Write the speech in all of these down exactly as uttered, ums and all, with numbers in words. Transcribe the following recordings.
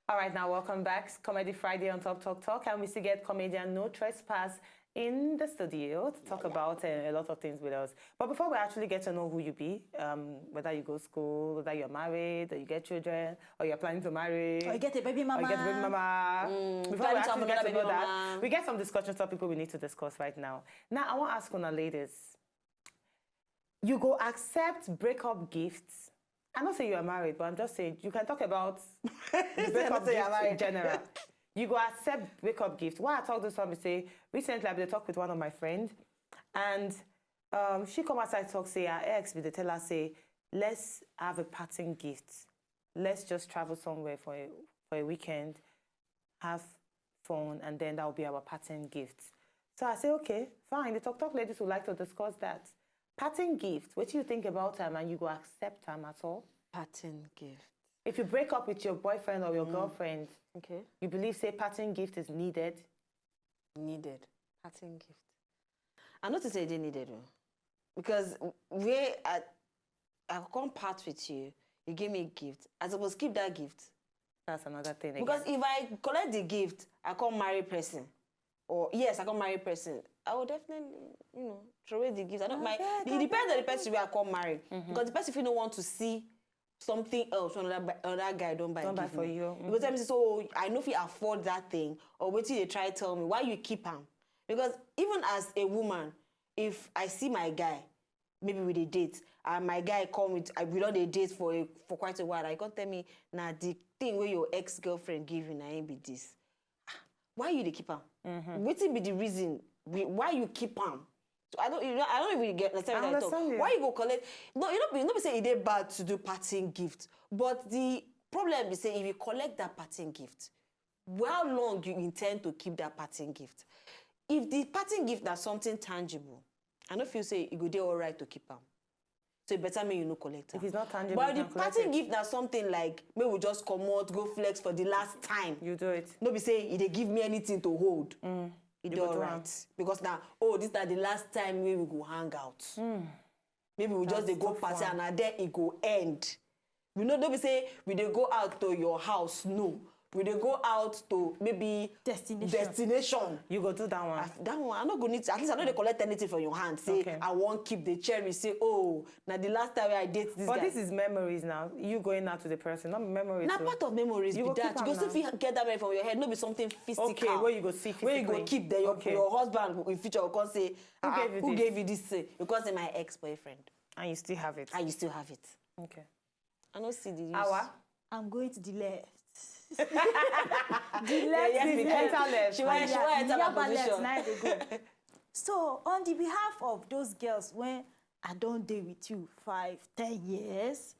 All right, now welcome back. Comedy Friday on Top Talk Talk, and we still get comedian No Trespass in the studio to talk about uh, a lot of things with us. But before we actually get to know who you be, um, whether you go school, whether you're married, or you get children, or you're planning to marry, Or you get a baby mama. or you get a baby mama. Mm, Before we planning to have actually get another to know baby that, mama. We get some discussion topic we need to discuss right now. Now, I want to ask on our ladies. You go accept breakup gifts. I know say you are married, but I'm just saying you can talk about the I breakup know say you are gifts in married. General. You go accept breakup gift. Why I talk this one, we say recently I been dey talk with one of my friend, and um, she come outside talk say her ex be dey tell her say let's have a parting gift. Let's just travel somewhere for a, for a weekend, have fun, and then that will be our parting gift. So I say okay, fine. The talk talk ladies would like to discuss that. Parting gift. What do you think about them, and you go accept them at all? Parting gift. If you break up with your boyfriend or your girlfriend, Okay. You believe say parting gift is needed? Needed. Parting gift. I know to say they needed though. Because where I I come part with you, you give me a gift. I suppose keep that gift. That's another thing again. Because if I collect the gift, I come marry person. Or yes, I come marry person. I will definitely, you know, throw away the gift. I don't mind. It depends on the person we are come marry. Because the person if you don't want to see something else when another, bu- another guy don't buy Don't buy give for me. you. You go tell me so I know if you afford that thing or what you try tell me why you keep am. Because even as a woman, if I see my guy, maybe we dey date, and my guy come with I we don dey date for a, for quite a while. I come tell me na the thing wey your ex girlfriend give you na him be this. Ah, why you dey keep am? Wetin be the reason? Why- Why you keep am? So I don't, you know, I don't even get understand I what I talk. Understand you. Why you go collect? No, you know, you know, say e dey bad to do parting gift, but the problem be say if you collect that parting gift, how long you intend to keep that parting gift? If the parting gift na something tangible, I no feel say e go dey alright to keep am. So e better make you no collect am. If it's not tangible, But you the can collect parting it. Gift na something like make we just comot, go flex for the last time. You do it. No be say e dey give me anything to hold. E dey go do am. Alright because na oh this na the last time wey we go hang out. Maybe we just dey That's go tough party one. And na there e go end. We no no be say we dey go out to your house, no. We dey go out to maybe Destination. Destination. You go do that one. I- That one I no go need to, at least I no dey collect anything from your hand say Okay. I wan keep the cherry say oh na the last time wey I date this But guy. This is memories now. You going out to the person, not memories. Na So. part of memories You be go that. keep You go am still now. fit get that memory from your head, no be something physical. Okay, where you go see Where you go physically. Keep the, your, Okay. Your husband in future will come say, Who "Ah, gave you who this? Gave you this thing?" You come say, "My ex-boyfriend." And you still have it. And you still have it. Okay. I no see the use. Awa. I'm going to the left. The left Yes, is we left. Enter left. She wan she wan enter Yaba my left, position. Now they go. So on the behalf of those girls when I don't date with you five, ten years,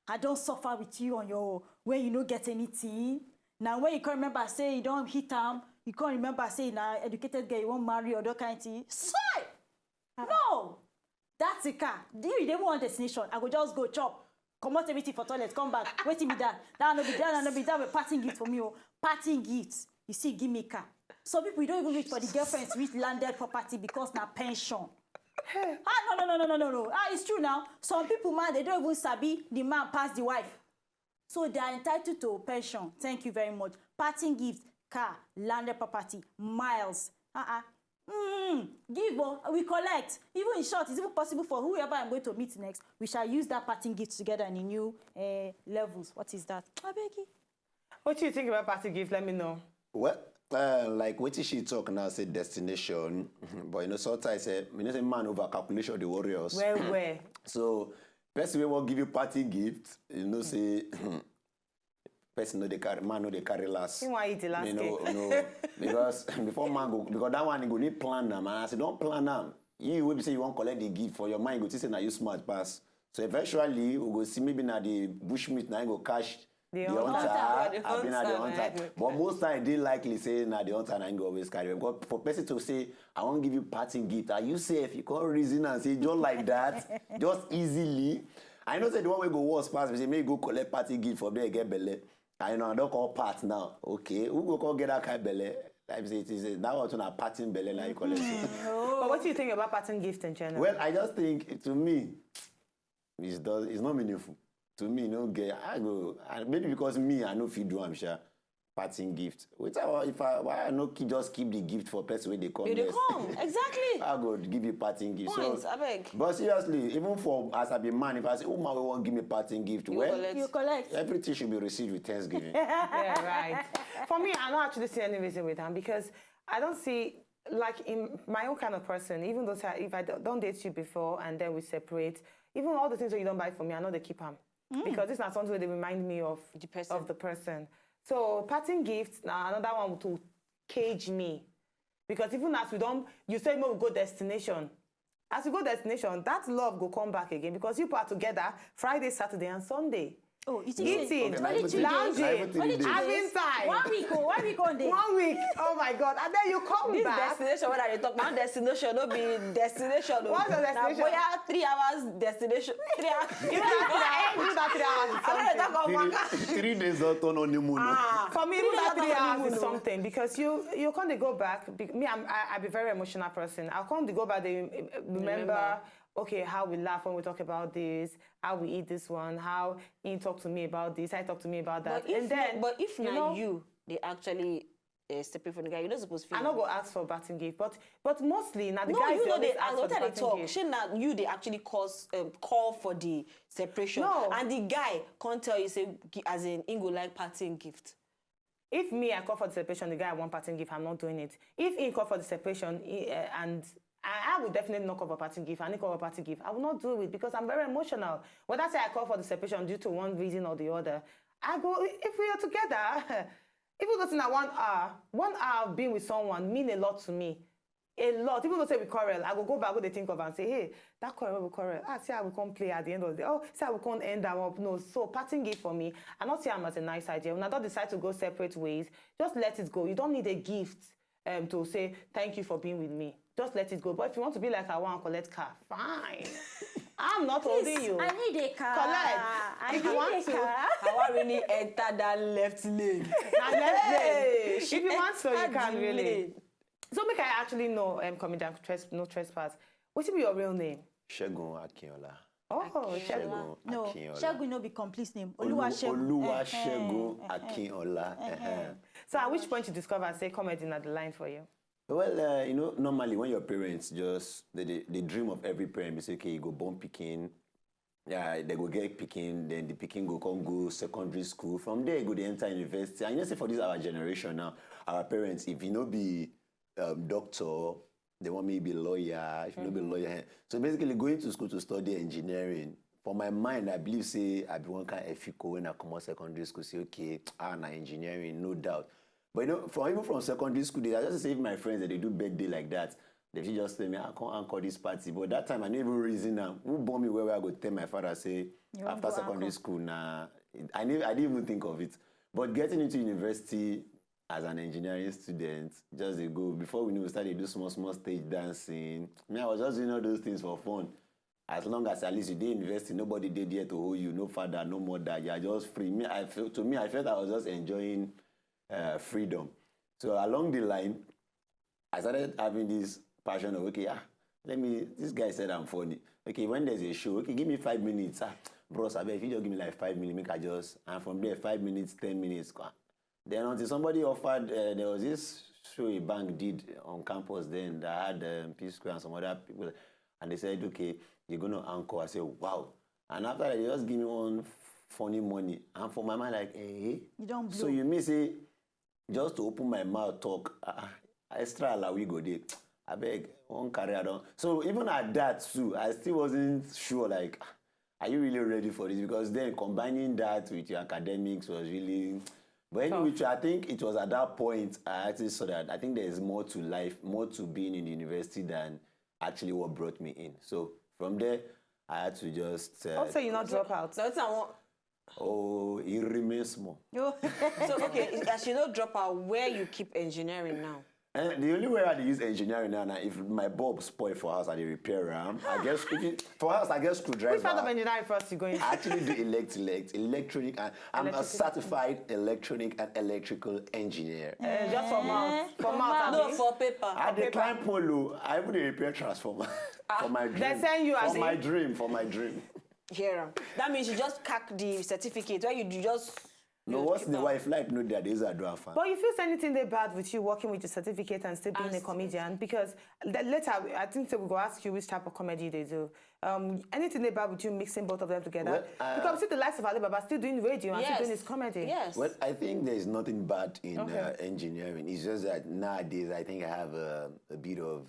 I don't suffer with you on your when you no get anything. Now when you can't remember say you don't hit them, you can't remember say now educated girl you won't marry or that kind of thing. Sorry, no, that's a car. Do you dey one destination? I go just go chop. Comot everything for toilet, come back. Wetin be that? That no be that no be that a parting gift for me. Oh, parting gift. You see, give me car. Some people you don't even reach for the girlfriends reach landed property because na pension. Ah no no no no no no no. Ah, it's true now. Some people man they don't even sabi the man pass the wife. So they are entitled to pension. Thank you very much. Parting gift, car, landed property, miles. Uh-uh. Mm, give oh, we collect. Even in short, it's even possible for whoever I'm going to meet next, we shall use that parting gift together in a new uh, levels. What is that? I beg you. What do you think about party gift? Let me know. Well, uh, like what she talk now say destination, but you know sometimes eh, you know say man over calculation the warriors. Where where? So person wey wan give you party gift, you know say person no dey carry man no dey carry last. He wan eat the last You know, cake. No, because before man go because that one he go need plan am and as you don plan am, you wey be say you wan collect the gift for your mind you go think say na you smart pass. So eventually we go see maybe na the bushmeat na him go catch The the hunter. hunter The abi na the hunter na hunter. him go But most time dey likely say na the hunter na him go always carry am. Because for person to say I wan give you parting gift and you sef you come reason am say just like that, just easily. I know say the one wey go worse pass be say make you go collect parting gift for there get belle. I know I don come part now. Okay, who go come get that kind belle? Like say it is that one too na parting belle na you collect. But what do you think about parting gift in general? Well, I just think to me, it's does it's not meaningful. To me, no get I go I, maybe because me I no fit do am sha. parting gift. Wait, I, if I, why I no keep, just keep the gift for person wey dey come You dey next? Come, exactly. I go give you parting gift. Points, So, abeg. But seriously, even for as I be man, if I say woman wey wan give me parting gift, You well, collect. You collect. Everything should be received with thanksgiving. Yeah, right. For me, I don't actually see any reason with them because I don't see, like, in my own kind of person, even though say, if I don't don't date you before and then we separate, even all the things that you don't buy for me, I know they keep them. Because it's not something that they remind me of The person. Of the person. So parting gifts now another one to cage me. Because even as we don't, you say no, we go destination. As we go destination, that love go come back again because you are together Friday, Saturday, and Sunday. Oh, you think Eating, Okay, na even three- lounging, na even three days. Having time. One week, oh, one week on day. One week. Oh my God. And then you come This back. Destination wey I dey talk na destination no be destination o. What's the Na destination? Boya three hours destination. Three hours. Even that three hours, even that three hours is I no dey something. talk of Three, waka. Three days don turn honeymoon. o. For me, even Even that that three hours honeymoon is o. Something because you you can't dey go back. Be- Me, I'm I, I be very emotional person. I can't dey go back. They remember. Remember. Okay, how we laugh when we talk about this, how we eat this one, how he talked to me about this, I talked to me about that, But if and then no, but if you na know, you, they actually uh, separate from the guy. You no suppose feel. I no go ask for batting gift, but but mostly now the No, guys you dey know always they ask as for what the I dey batting talk. Gift. Shey na you they actually cause um, call for the separation, No. And the guy can't tell you say gi- as in he go like parting gift. If me, I call for the separation, the guy I want parting gift, I'm not doing it. If he call for the separation he, uh, and I, I would definitely not call for parting gift, and he call for parting gift, I will not do it because I'm very emotional. Whether say I call for the separation due to one reason or the other, I go if we are together. Even though in one hour, one hour of being with someone mean a lot to me. A lot. Even though say we quarrel, I go go back go dey think of and say, hey, that quarrel we quarrel. Ah, see how we come play at the end of the day. Oh, see how we come end am up. No, so parting gift for me, I not see am as a nice idea. When I don't decide to go separate ways, just let it go. You don't need a gift um, to say thank you for being with me. Just let it go. But if you want to be like I want collect car, fine. I'm not holding you. I need a car. Collect. I If need you want a to. car. Hawa really enter that left lane. Na left lane. Hey, If you want to, you entered can the really. Lane. So make I actually know, um, comedian tres- no trespass. What be your real name? Segun Akinola. Oh, Akinola. Segun. No, Akinola. Segun no be complete name. Olu- Oluwasegun. Oluwasegun Eh, eh, eh, Akinola. eh, eh. Eh-heh. So at which point you discover say comedy not the line for you? Well, uh, you know, normally when your parents just the, the, the dream of every parent is okay, you go born pikin, yeah, they go get pikin, then the pikin go come go secondary school. From there, go they enter university. And you know, say for this our generation now, our parents, if you no be um, doctor, they want me be lawyer. If you no be lawyer, eh. So basically, going to school to study engineering. For my mind, I believe say I be one kind of efiko when I come out secondary school. Say okay, ah, na engineering, no doubt. But you know, from even from secondary school days, I just say if my friends that they do birthday like that, they fit just tell me, I can't anchor this party. But that time, I never even reason now. Who born me where I go tell my father say You wan After go secondary anchor. School, nah, I didn't, I didn't even think of it. But getting into university as an engineering student, just a go. Before we know, we started to do small, small stage dancing. Me, I was just doing all those things for fun. As long as at least you did university, nobody did there to hold you, no father, no mother. You are just free. Me, I felt to me, I felt I was just enjoying uh, freedom. So along the line, I started having this passion of okay, ah, let me. This guy said I'm funny. Okay, when there's a show, okay, give me five minutes. Ah, bros, I bet if you just give me like five minutes, make I just. And from there, five minutes, ten minutes. Then until somebody offered, uh, there was this show a bank did on campus then that had um, P Square and some other people, and they said, okay, you're gonna anchor. I said, wow. And after that, they just give me one funny money, and for my mind, like, eh. You don't blow. So you may say, just to open my mouth, talk, uh, extra alawi go dey. I beg, one career don. So even at that too, I still wasn't sure. Like, are you really ready for this? Because then combining that with your academics was really. But anyway, I think it was at that point I actually saw that I think there is more to life, more to being in the university than actually what brought me in. So from there, I had to just. Uh, Hope say you not drop out. That's what I want. Oh, it remains small. So okay, as you don't drop out, where you keep engineering now? And the only way I dey use engineering now, now if my bulb spoil for house, I dey repair am. I guess if it, for house, I get screwdriver. Which part of engineering first you going? I actually do elect, elect, electronic, and I'm a Electrical. Certified electronic and electrical engineer. Eh, just for mouth. For mouth. No, Abi? for paper. I dey climb pole o. I even dey repair transformer for my dream. They send you for as my a- dream, for my dream. Here, that means you just cack the certificate where you do just No, once in a while, if light no dey, there's a do am fine. But you feel say anything dey bad with you working with your certificate and still being a comedian? Because the later, I think say we go ask you which type of comedy they do. Um, anything dey bad with you mixing both of them together? Well, uh, Because we see the likes of Alibaba still doing radio and still Yes. doing his comedy. Yes. Well, I think there's nothing bad in Okay. uh, engineering. It's just that nowadays I think I have a, a bit of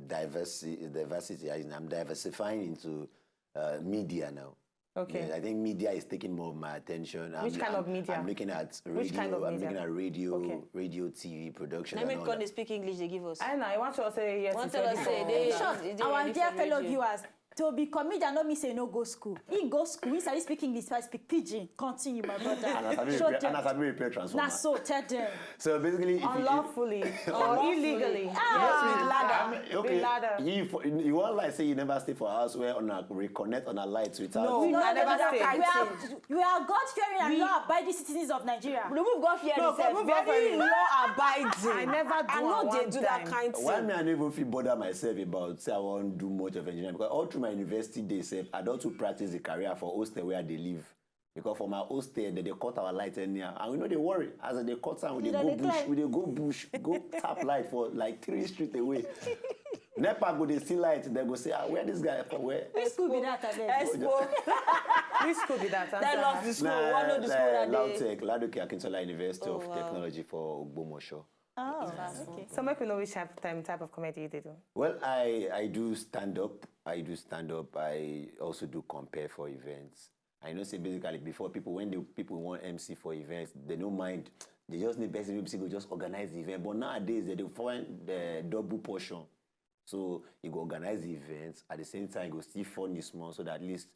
diversity. Diversity. I, I'm diversifying into uh, media now. Okay. Yeah, I think media is taking more of my attention. I'm, Which kind I'm, of media? I'm looking at radio. Which kind of I'm media? looking at radio, Okay. radio, T V production. Let me And all call that. the speak English they give us. I know. I want to say yes. One It's tell very us say good. they- In short, they do our a dear different fellow radio. Viewers, to be comedian no mean say you no go school. He go school, he sabi speak English, he speak pidgin. Continue, my brother. And I sabi Show repair, them. and I sabi repair transformer. Na so, tell them. So basically, if you, Unlawfully or illegally. Ah. Yes, with ladder. I'm- okay, With ladder. you for, you want like say you never stay for house where on a reconnect on a light without. No, No, I no, never no, no. stay. We are, we are God-fearing and law-abiding citizens of Nigeria. Remove God fear No, yourself. remove God Very fear. Law abiding. I never do I know am they one do that time. Kind Why thing. Me, I never feel bother myself about say I want do much of engineering because all through my university days, sef, I don't to practice the career for hostel where they live. Because for my hostel, they, they cut our light anyhow. And we know they worry. As they cut down, we dey They go dey bush, climb. We dey go bush, go tap light for like three street away. NEPA go dey see light, they go say, ah, where this guy from where? Which school be that, abeg? Expo. Which school be that? Tell Answer us her. the school. One of the school uh, that they. Lautech, Ladoke Akintola University Oh, of wow. Technology for Ogbomoso. Oh, okay. So make we know which type, time, type of comedy you dey do. Well, I, I do stand up. I do stand up. I also do compare for events. I know say basically before people when the people want M C for events, they don't mind. They just need person who go just organize the event. But nowadays they dey find the double portion. So you go organize the events at the same time you go still fund the small so that at least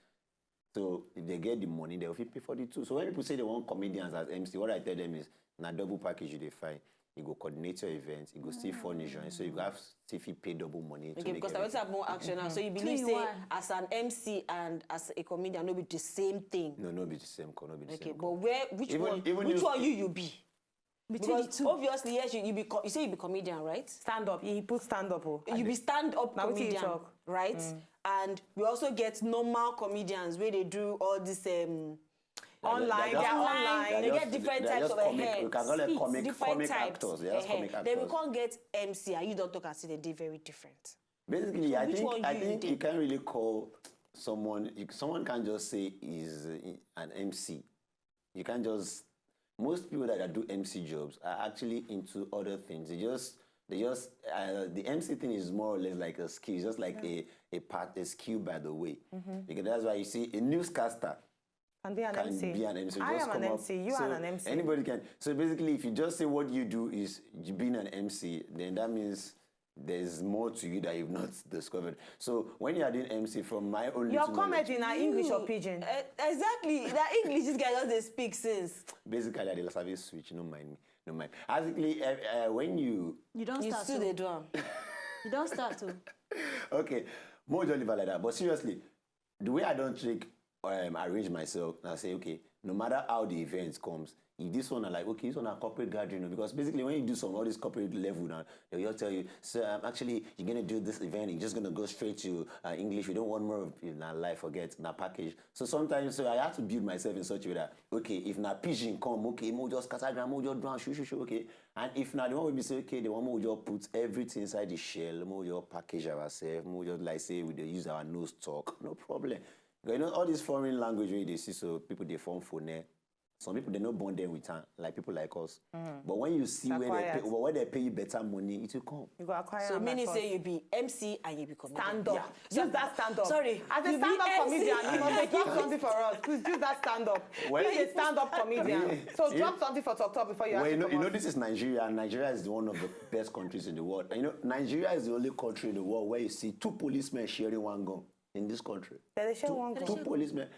so if they get the money they will fit pay for the two. So when people say they want comedians as M C, what I tell them is na double package you dey find. You go coordinate your events, you go still furnish your, so you go have still fit pay double money. To Okay, make because I everything. want to have more action now. So you Two believe in say one. as an M C and as a comedian, no be the same thing. No, no be the same, co- no be the Okay, same. but where which Even- one even which if- one you you be? Between the Because two. Obviously, yes, you, you be co- you say you be comedian, right? Stand up. He put stand up. Oh. You be stand up Now wetin you comedian, talk? Right? And we also get normal comedians where they do all this um Online. They They are are just- online. They are get just- different they are types just of comic, hair. We can call them Skits, comic, different comic types. Actors. They are just Ehen. Comic actors. Then we can't get M C and you don't talk and say they dey very different. Basically, So I which think one I you think dey? You can't really call someone. You, someone can't just say is uh, an M C. You can't just. Most people that do M C jobs are actually into other things. They just they just uh, the M C thing is more or less like a skill. It's just like a a part a skill by the way. Because that's why you see a newscaster Can be an can M C. Be an M C. I Just am an come up. M C. You So are an M C. Anybody can. So basically, if you just say what you do is you being an M C, then that means there's more to you that you've not discovered. So when you are doing M C, from my own Your little knowledge, comedy na English or You- pidgin? Eh, exactly. That English this guy just dey speak since. Basically, I dey service switch. No mind me. No mind. Basically, uh, uh, when you You don't You start. still Oh. Dey do am. You don't start. Oh. Okay, more jolly like that. But seriously, the way I don't trick um, arrange myself, I say, okay, no matter how the event comes, if this one are like, okay, this one are corporate gathering, oh, because basically when you do some all this corporate level now, they'll just tell you, so um, actually, you're gonna do this event, you're just gonna go straight to uh, English. We don't want more of it in our life, forget na package. So sometimes so I have to build myself in such a way that okay, if na pidgin come, okay, mo just casagram, mo just do and shoo shoo shoo, okay. And if na the one we be say okay, the one we just put everything inside the shell, mo just package ourselves, mo just like say we dey use our nose talk, no problem. But you know all this foreign language wey you dey see, so people dey form phone. Some people they no born them with time, like people like us. But when you see where they pay, Acquired. Where they pay you better money, it will come. You go acquire. So am by meaning force. Say you be M C and you be comedian. Stand up. Yeah. Use that stand up. Sorry. As a You be stand-up M C. comedian, you must dey drop something for us. Please do that stand-up. Well, He's a stand-up comedian. So Yeah. Drop something for talk talk before you Well, have you to know, you know, comot. This is Nigeria, and Nigeria is one of the best countries in the world. And you know, Nigeria is the only country in the world where you see two policemen sharing one gun in this country. Dem dey share one Two gun. policemen.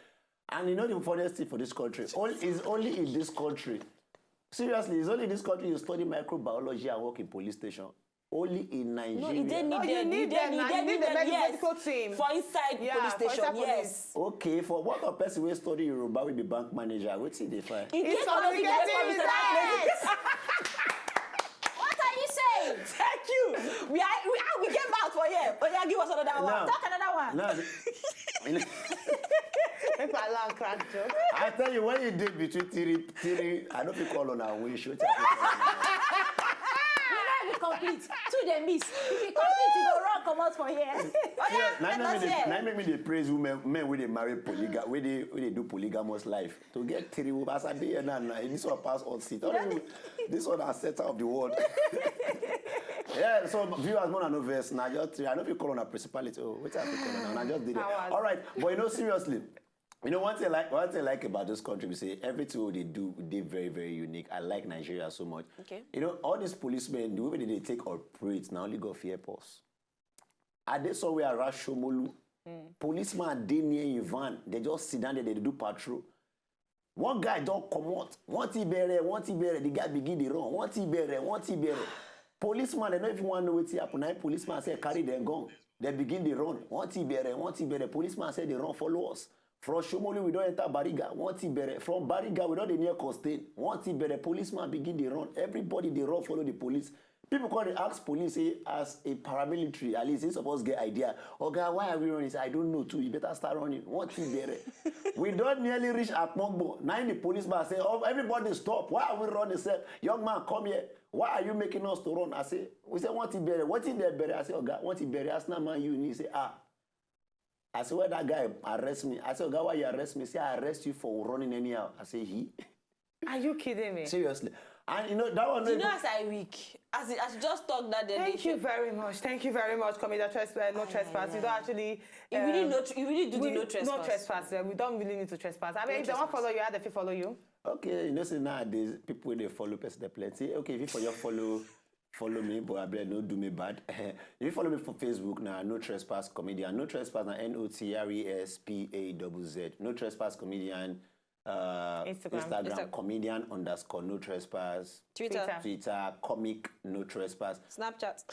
And you know the funniest thing for this country? Only, is only in this country. Seriously, it's only in this country you study microbiology and work in police station. Only in Nigeria. No, e dey No, needed. you need E dey them, na, you needed, need the e dey medical needed, yes. team. For inside Yeah, police for station, inside police. Yes. Okay, for what a person wey study Yoruba will be bank manager, wetin dey find? In It's case of nothing, complicated you with get that. police station. What are you saying? Thank you. We are we, are, we came out for here. Oh yeah, give us another one. Now- Talk another one. Now, Make I land cry. I tell you, when you dey between three, three, I don't feel call on our windshield. You no even complete. Two dey miss. If you complete, you go run comot for here. Now make me dey praise women, men wey dey marry polyga, wey dey wey dey do polygamous life. To get three women, as I dey here now, now this one pass hot seat. All of you, this one na center of the world. Yeah, so viewers, more than no verse. Now just three. I know if you call on a principality. Oh, wait, I call on. I just did it. All right, but you know, seriously, you know one thing I like one thing I like about this country, we say everything wey they do dey very very unique. I like Nigeria so much. Okay. You know, all these policemen, the way they take operate, now only God fit help us. I dey somewhere around Shomolu. Policeman dey near him van. They just sit down there, they do patrol. One guy don comot. Wọ́n ti bẹ̀rẹ̀, wọ́n ti bẹ̀rẹ̀. The guy begin dey run. Wọ́n ti bẹ̀rẹ̀, wọ́n ti bẹ̀rẹ̀. Policeman, they no even wan know wetin happen. Na him policeman say carry dem gun. They begin dey run. Wọ́n ti bẹ̀rẹ̀, wọ́n ti bẹ̀rẹ̀. Policeman say they run follow us. From Shomolu, we don enter Bariga. Wọ́n ti bẹ̀rẹ̀. From Bariga, we don dey near Costain. Wọ́n ti bẹ̀rẹ̀. Policeman begin dey run. Everybody dey run follow the police. People come dey ask police say, as a paramilitary, at least he suppose get idea. Oga, why are we running? He say, I don't know too. You better start running. Wọ́n ti bẹ̀rẹ̀. We don nearly reach Akpongbo. Na him the policeman say, oh, everybody stop. Why are we running sef? Young man, come here. Why are you making us to run? I say, we say, wọ́n ti bẹ̀rẹ̀. Wetin dey bẹ̀rẹ̀? I say, Oga, wọ́n ti bẹ̀rẹ̀ Arsenal, Man U. He say, ah. I say, why that guy arrest me? I say, Oga, why you arrest me? Say, I arrest you for running anyhow. I say, he? Are you kidding me? Seriously. And you know, that one. You know as I weak. As you, as you just talk that day. Thank you very much. Thank you very much, comedian. Trespass, uh, no trespass. You don't actually. You really um, no tr- you really do the we- no trespass. No trespass. Uh, we don't really need to trespass. I mean, No if they want trespass. Follow you, how they fit follow you? Okay, you know, say nowadays people dey follow person dey plenty. Okay, if you for your follow, follow me, but I beg no do me bad. If you follow me for Facebook now, no trespass comedian. No trespass na N O T R E S P A double Z. No trespass comedian. Uh, Instagram. Instagram Insta- comedian underscore no trespass. Twitter. Twitter. Twitter comic no trespass. Snapchat.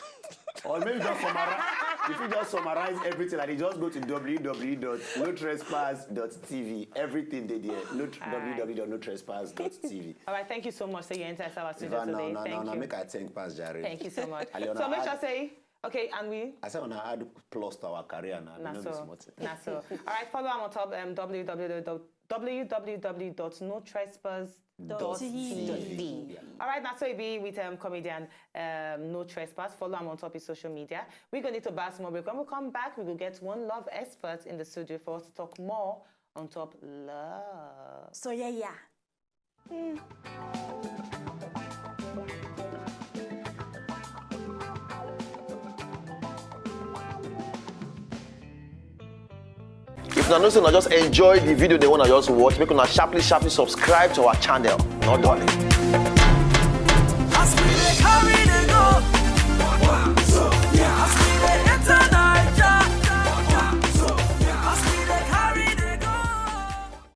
Or maybe just summarize. If you just summarize everything, like you just go to www.notrespass.tv. Everything dey there. No tr- Alright. www.notrespass.tv. All right, thank you so much. So you enter our studio Ivan, now, today. now, Thank now, you. make I thank Pass Jare. Thank you so much. Aliona, So make add- sure say okay, and we. I said, when I add plus to our career now, Na you know this so. much. Na so. All right, follow am on top um, www www.notrespass.tv. Dot T V. All right, now so it be with um, comedian um, No Trespass. Follow am on top his social media. We're going to need to buy some more break. When we come back, we will get one love expert in the studio for us to talk more on top love. So yeah, yeah. If una know say una just enjoy the video, they wanna just watch, make una sharply, sharply subscribe to our channel. No darling.